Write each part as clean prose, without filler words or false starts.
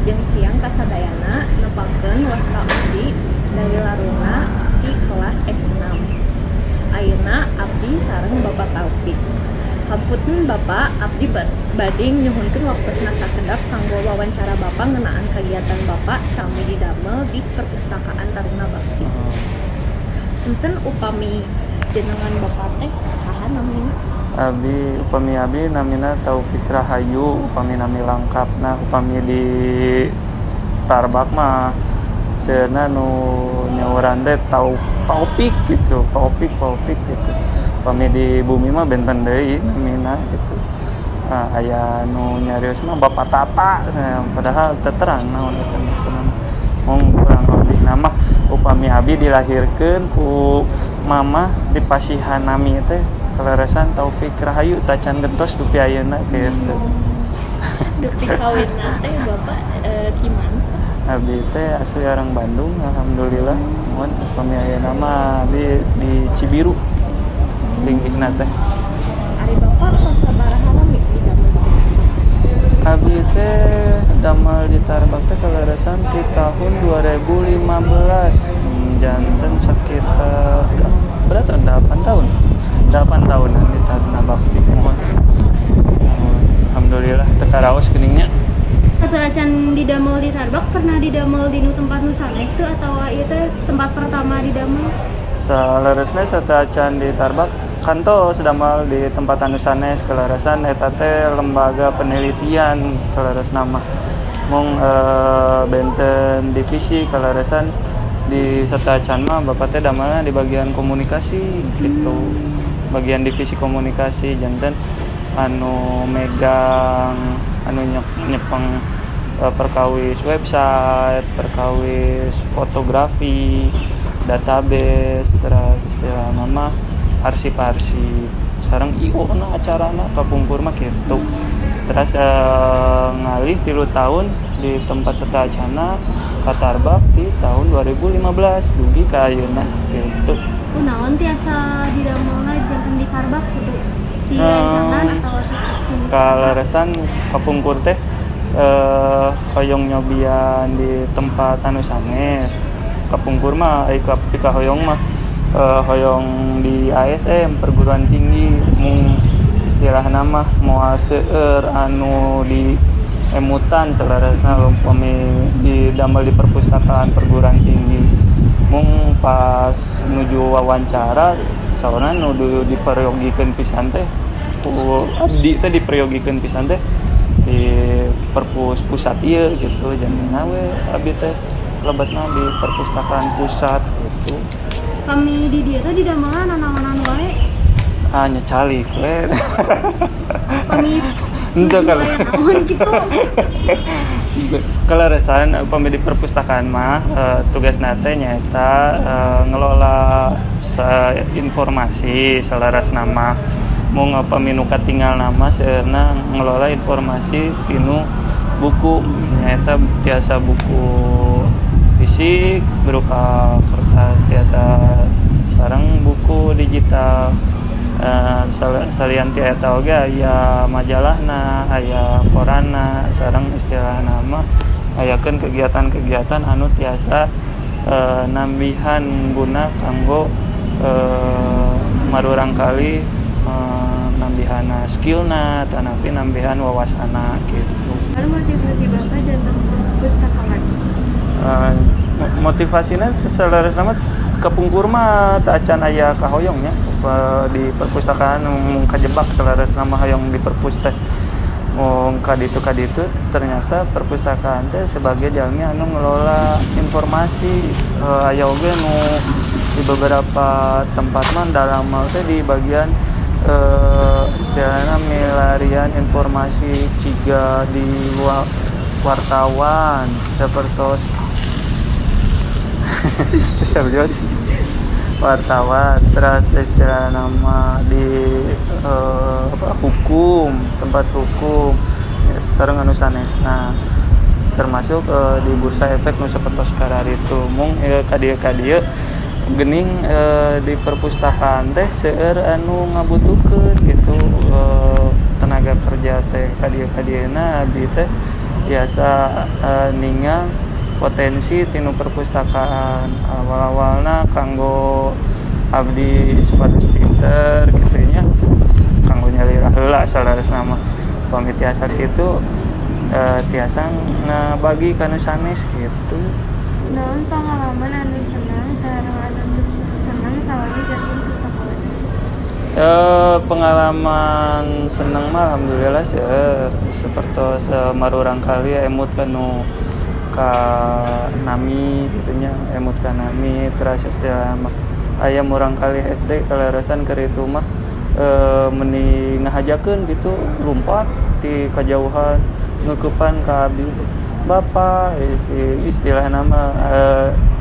Wilujeng siang kasadayana, nepangkeun wasta abdi Dalila Runa di kelas X6. Ayeuna abdi sareng Bapak Taufik. Hapunten Bapak, abdi bade nyuhunkeun waktosna sakedap kanggo wawancara Bapak ngeunaan kagiatan Bapak sami didamel di Perpustakaan Taruna Bakti. Oh. Punten, upami jenengan Bapak teh saha namina? Abi, upami abi namina Taufik Rahayu upami nami lengkapna. Upami di Tarbak mah seuna nu nyauran teh Taufik gitu, Taufik, Taufik gitu. Upami di bumi mah benten deui namina gitu. Nah, aya nu nyarios mah Bapak Tata cenah, padahal teu terang naon eta maksudna. Mung kurang lebih nama upami abi dilahirkeun ku mama di pasihan nami teh kaleresan Taufik Rahayu, tacan gentos dupi ayeuna gitu. Dupi kawinna teh Bapak ti mana? Abi teh asli orang Bandung, alhamdulillah. Muhun, upami ayeuna mah abi di Cibiru linggihna teh. Ari Bapak tos sabaraha lami didamel di perpustakaan? Abi teh damel di Tarbak teh kaleresan ti tahun 2015. Janten sekitar berapa, 8 tahun, 8 tahunan di Taruna Bakti, muhun. Muhun. Alhamdulillah teu karaos geuning nya. Sateuacan didamel di Tarbak, pernah didamel di nu tempat nu sanes teu atawa ieu teh tempat pertama didamel? Saleresna sateuacan di Tarbak kantos damel di tempat anu sanes. Kaleresan eta teh lembaga penelitian saleresna mah, mung benten divisi. Kaleresan di sateuacan mah bapak teh damelna di bagian komunikasi gitu, bagian divisi komunikasi, janten anu megang, anu nyepeng perkawis website, perkawis fotografi, database, terus istilah mah arsip-arsip sareng IO na acarana kapungkur mah gitu. Terus ngalih 3 tahun di tempat sateuacanna ka Tarbak di tahun 2015 dugi ka ayeuna gitu. Kunaon tiasa didamelna janten di Tarbak gitu? Di rencangan atau Kaleresan kapungkur teh hoyong nyobian di tempat anu sanes. Kapungkur mah ai pikahoyong mah hoyong di ASM perguruan tinggi, mung istilahna mah moal seueur anu di emutan saleresna upami di damel di perpustakaan perguruan tinggi. Mung pas nuju wawancara saurna nu diperyogikeun pisan teh ku abdi teh, diperyogikeun pisan teh di perpus pusat ieu gitu. Jantenna we abdi teh lebetna di perpustakaan pusat gitu. Kami di dieu teh didamelna nanaonan wae? Ah, nyecalik we. Kami Henteu kalau aya naon gitu? Kaleresan upami di perpustakaan mah tugasna teh nyaeta ngelola informasi saleresna mah. Mung upami nu katingalna mah seueurna ngelola informasi tinu buku, nyaeta tiasa buku fisik berupa kertas, tiasa sareng buku digital. Salian ti eta oge aya majalahna, aya koranna, sareng istilahna mah ayakeun kegiatan-kegiatan anu tiasa nambihan guna kanggo marurangkalih nambihana skillna tanapi nambihan wawasanna gitu. Lalu motivasi Bapak janten pustakawan? Motivasinya saleresna mah kapungkur mah teu acan aya kahoyong nya di perpustakaan, mung kajebak saleresna mah hoyong di perpus teh. Mung kaditu kaditu ternyata perpustakaan teh sebagai jalmi anu ngelola informasi. Aya oge nu di beberapa tempat mah dalam teh di bagian istilahna milarian informasi ciga di wartawan sepertos serius wartawan, terus istilah nama di apa, hukum, tempat hukum ya, sareng anu sanesna, termasuk di bursa efek nu sapertos kararitu. Mung ka dieu geuning di perpustakaan teh seueur anu ngabutuhkeun gitu tenaga kerja teh. Ka dieu kadieuna abdi teh Tiasa ningal potensi tinu perpustakaan. Awal-awalna kanggo abdi supados pinter kitu nya, kanggo nyalira heula saleresna mah. Upami tiasa kitu, tiasa ngabagi ka nu sanes kitu. Naon pangalaman anu senang sareng anu teu senang salami janten pustakawan? Pengalaman seneng mah alhamdulillah seueur, sapertos marurang kali emut kanu ka nami kitu nya, emut ka nami. Teras istilah mah aya murang kali SD kaleresan keur itu mah meuni ngahajakeun gitu, lumpat ti kajauhan ngeukepan ka abdi teh, "Bapak," si istilahna mah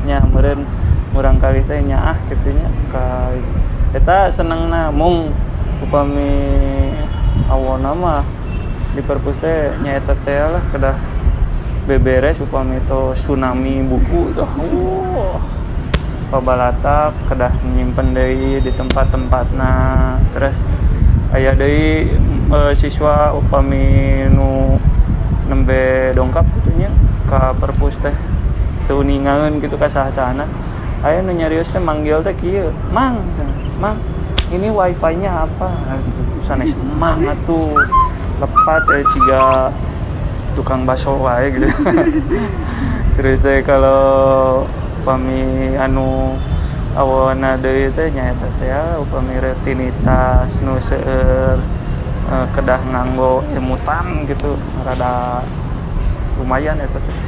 nya meureun murang kali teh nyaah kitu nya ka eta senengna. Mung upami awonna mah di perpus teh nyaeta teh lah, kedah beberes upami tos tsunami buku tuh, wah, pabalatak kedah nyimpen deui di tempat-tempatna. Terus aya deui siswa upami nu nembe dongkap kitu nya ka perpus teh, teu uningaeun kitu ka saha-sahana, aya nu nyarios teh, manggil teh kieu, "Mang," cenah, "Mang, ini wifi-nya apa?" Sanes "Mang" atuh, lepat ciga tukang baso wae gitu. Terus teh kalau upami anu awonna deui teh nyaeta teh upami rutinitas nu seueur kedah nganggo emutan gitu, rada lumayan eta teh,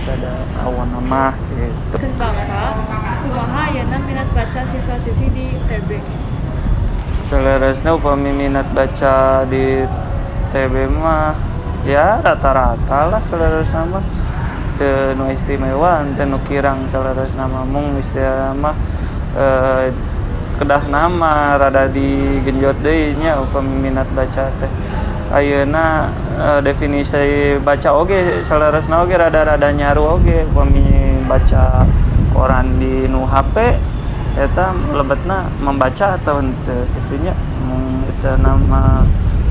rada awonna mah gitu. Keun Bapak, kumaha ayeuna minat baca siswa-siswi di TB? Saleresna upami minat baca di TB mah ya rata-rata lah saleresna mah, teu nu istimewa teu nu kirang saleresna mah. Mung istilahna mah kedahna mah rada digenjot deui nya upami minat baca teh. Ayeuna definisi baca oge saleresna oge rada-rada nyaru oge. Upami baca koran di nu HP, eta lebetna membaca atau henteu kitu nya. Mung eta nama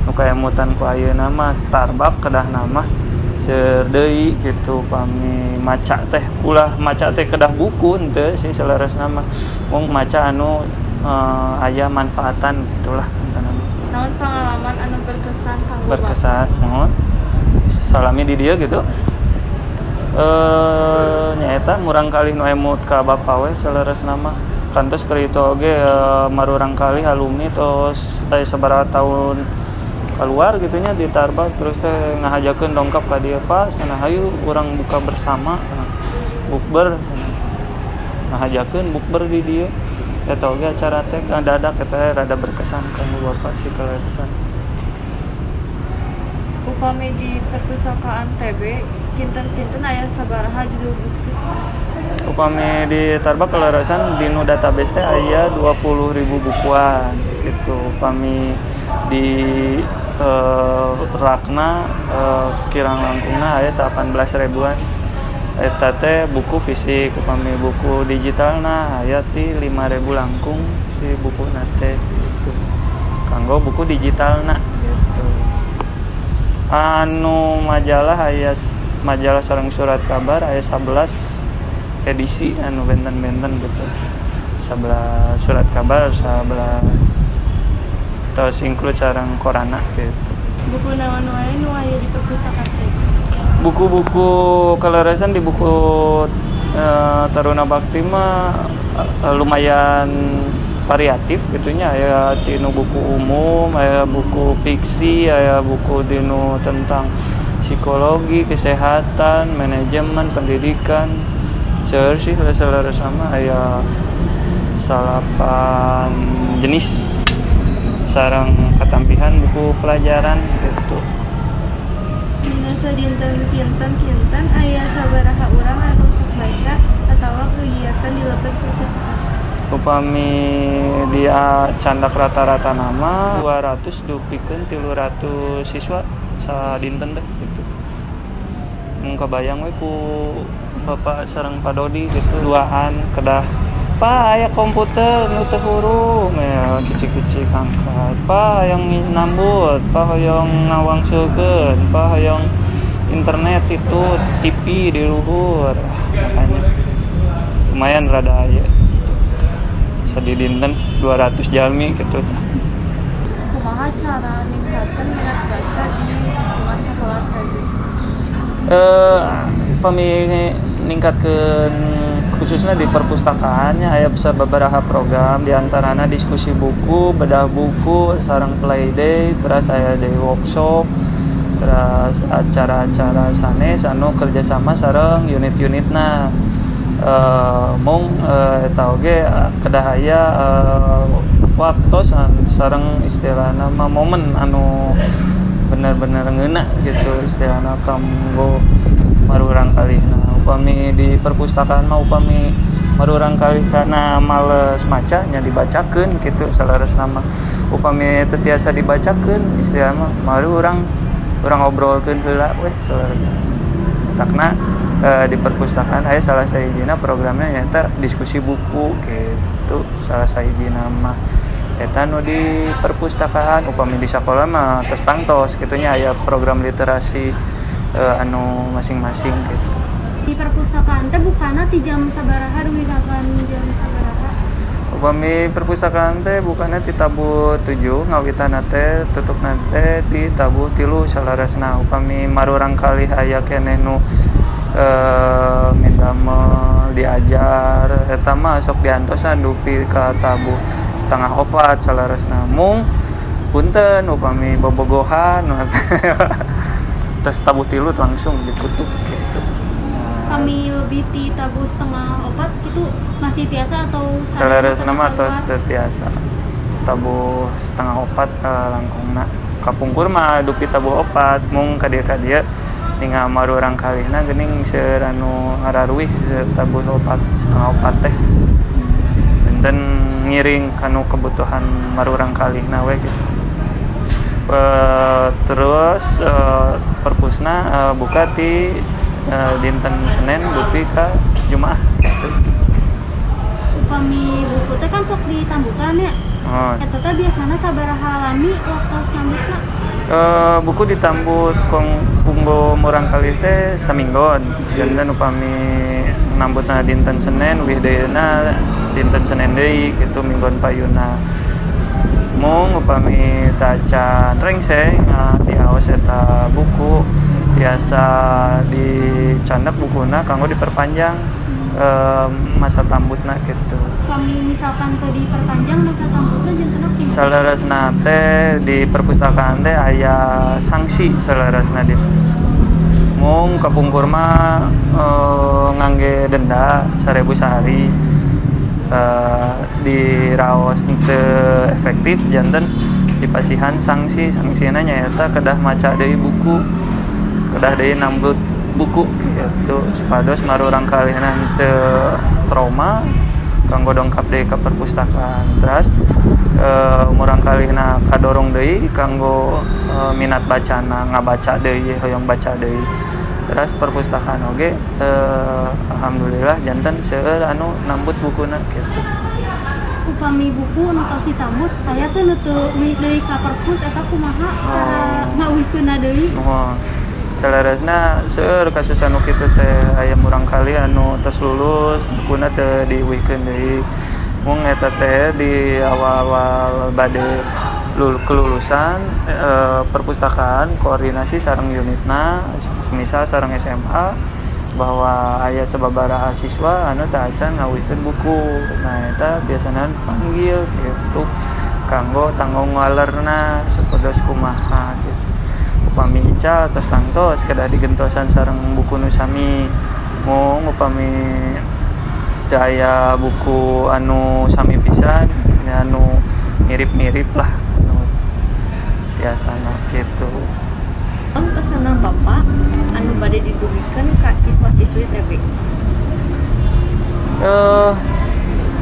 nu kaemutan ku ayeuna mah tarbak kedahna mah seueur deui kitu. Upami maca teh ulah maca teh kedah buku, henteu sih saleresna mah, mung maca anu aya manfaatan gitulah intina mah. Naon pengalaman anu berkesan kanggo Bapak? Berkesan, muhun, salami di dieu gitu nyaeta murang kali nu emut ka bapa we saleresna mah. Kantos keur itu oge marurang kali alumni tos aya sabaraha tahun keluar gitu nya di Tarbak, terus teh ngahajakeun dongkap ka dieu, "Fa," cenah, "hayu urang buka bersama," cenah, "bukber," cenah, ngahajakeun bukber di dieu. Eta oge acara teh dadak eta rada berkesan kanggo bapak sih kaleresan. Upami di perpustakaan TB kinten-kinten aya sabaraha judul buku? Upami di Tarbak kaleresan dinu database teh aya 20.000 bukuan gitu. Upami di rakna kirang langkungna aya 18 ribuan. Eta teh buku fisik. Upami buku digitalna aya ti 5.000 langkung si bukuna teh gitu, kanggo buku digitalna gitu. Anu majalah aya majalah sareng surat kabar aya 11 edisi anu benten-benten gitu, 11 surat kabar, 11 tos include sareng korana gitu. Buku naon wae nu aya di perpustakaan teh? Buku-buku kaleresan di buku Taruna Bakti mah lumayan variatif gitu nya. Aya tinu buku umum, aya buku fiksi, aya buku dinu tentang psikologi, kesehatan, manajemen, pendidikan. Seueur sih saleresna mah, aya 9 jenis sareng katambihan buku pelajaran gitu. Dina sadinten kinten-kinten aya sabaraha urang anu sok baca atawa kegiatan di lebet perpustakaan? Upami dia candak rata-rata nama 200 dugikeun 300 siswa sadinten teh gitu. Mun kabayang we ku Bapak sareng Pak Dodi gitu duaan kedah, "Pak, aya komputer nu teu hurung," ya kici-kici angkat, "Pak, hoyong nambut, Pak, hoyong ngawangsulkeun, Pak, hoyong." Internet itu TV di luhur, makanya lumayan rada aya sadidinten 200 jalmi gitu. Kumaha cara ningkatkan minat baca di lingkungan sekolah TB? Pami ningkatkeun khususnya di perpustakaannya, aya beberapa program, diantaranya diskusi buku, bedah buku, sareng play day, terus aya day workshop, terus acara-acara sanes anu kerjasama sareng unit-unitna. Mung eta oge kedah aya waktos sareng istilahna mah momen anu bener-bener ngeuna gitu istilahna kanggo marurang kalih. Nah, upami di perpustakaan mah upami marurang kalih karena males maca nya dibacakeun gitu saleresna mah. Upami teu tiasa dibacakeun, istilahna mah mari urang urang obrolkeun heula weh saleresna. Matakna di perpustakaan aya salah sahijina programnya nyaeta diskusi buku gitu, salah sahijina mah eta nu di perpustakaan. Upami di sakola mah tos tangtos kitu nya, aya program literasi anu masing-masing gitu. Di perpustakaan teh bukana ti jam sabaraha dugi ka jam sabaraha? Upami perpustakaan teh bukana ti tabuh 7 ngawitan teh, tutupna teh di tabuh 3 saleresna. Upami marurang kalih aya keneh nu midamel diajar, eta mah sok diantosan dupi ka tabuh 3.30 saleresna. Mung punten, upami bobogohan tos tabuh 3 langsung ditutup gitu. Nah, Kami lebih ti tabuh 3.30 gitu masih tiasa atau saleresna mah tos teu tiasa tabuh 3.30 langkungna. Kapungkur mah dupi tabuh 4, mung ka dieu ningal marurang kalihna geuning seueur anu ngararuih tabuh 4, 3.30 teh. Benten ngiring kanu kebutuhan marurang kalihna we gitu. Terus perpusna buka ti dinten Senin dupi ka Jumaah gitu. Upami buku teh kan sok ditambutan ya. Oh. Eta teh biasana sabaraha lami waktu nambutna? Buku ditambut kanggo murang kali teh saminggon. Janten upami nambutna dinten Senin, uih deuna dinten Senin deui gitu, minggon payuna. Mung upami tacan rengseng diaos eta buku, tiasa dicandak bukuna kanggo diperpanjang masa tambutna gitu. Upami misalkan teu diperpanjang masa tambutna, jantenna kumaha? Saleresna teh di perpustakaan teh aya sanksi saleresna di mung kapungkur mah ngangge denda 1.000 sehari. Diraos teu efektif, janten dipasihan sanksi. Sanksina nyaeta kedah maca deui buku, kedah deui nambut buku gitu, supados marurang kalihna teu trauma kanggo dongkap deui ka perpustakaan, terus murang kalihna kadorong deui kanggo minat bacana, ngabaca deui, hoyong baca deui. Terus perpustakaan oge alhamdulillah janten seueur anu nambut bukuna gitu. Upami buku nu tos ditambut aya teu nu teu uih deui ka perpus, eta kumaha cara ngauihkeunna deui? Oh, saleresna seueur kasus anu kitu teh, aya murang kali anu tos lulus bukuna teu diuihkeun deui. Mung eta teh di awal-awal bade kelulusan, perpustakaan koordinasi sareng unitna, misal sareng SMA, bahwa aya sababaraha siswa anu teu acan ngauihkeun buku. Nah, eta biasana panggil gitu kanggo tanggung walerna supados kumaha gitu. Upami ical tos tangtos kedah digentosan sareng buku nu sami. Mung upami teu aya buku anu sami pisan nya, anu mirip-mirip lah anu tiasana gitu. Naon pesenan Bapak anu bade didugikeun ka siswa-siswi TB?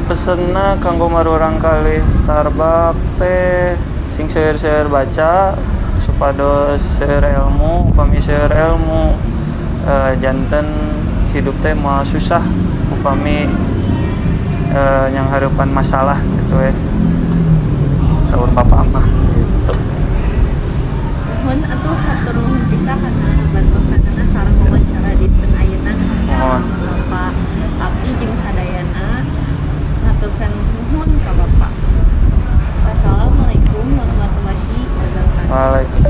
Pesenna kanggo marurang kalih Tarbak teh sing seueur-seueur baca supados seueur ilmu. Upami seueur ilmu, janten hidup teh moal susah upami nyanghareupan masalah gitu we. Saur Bapak mah gitu. Nuhun. Atuh hatur nuhun pisan kana bantosanana sareng wawancara dinten ayeuna. Muhun. Bapak, abdi jeung sadayana ngaturkeun nuhun ka Bapak. Wassalamualaikum warahmatullahi wabarakatuh. Waalaikumsalam.